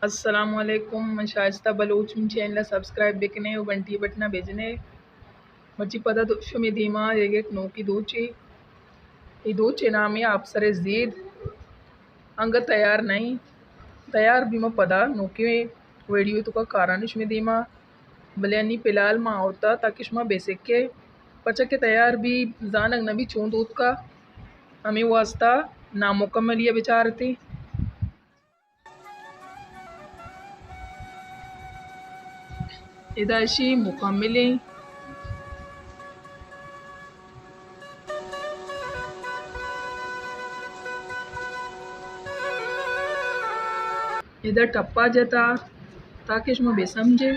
السلام علیکم، من شائستہ بلوچ، من چینل ءَ سبسکرائب بکنے و گھنٹی بٹن ءَ بجنے۔ مرچی پدا دو-، شمے دیما یک، یک نوکی دوچے۔ اے دوچے نام ءَ آپسر زید۔ انگت تیار نہیں، تیار بی ما پدا نوکی ویڈیو توکا کارانی شمے دیما۔ بلے انی فی الحال ما آورتا تاکہ شما بے سکے، پرچا کہ تیار بی زانگ نہ بی چون دوتکا، ہمے واسطہ نامکملی ءَ بچارتی۔ ادا اشی مکمل ایں۔ ادا ٹپا جتا تاکہ شما بے سمجھے۔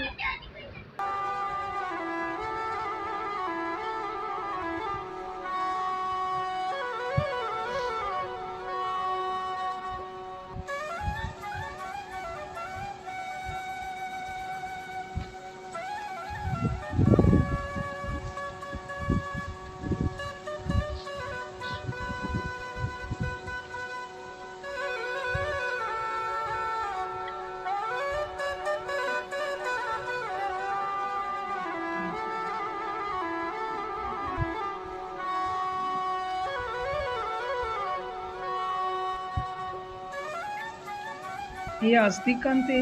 اے آستی کنت ءُ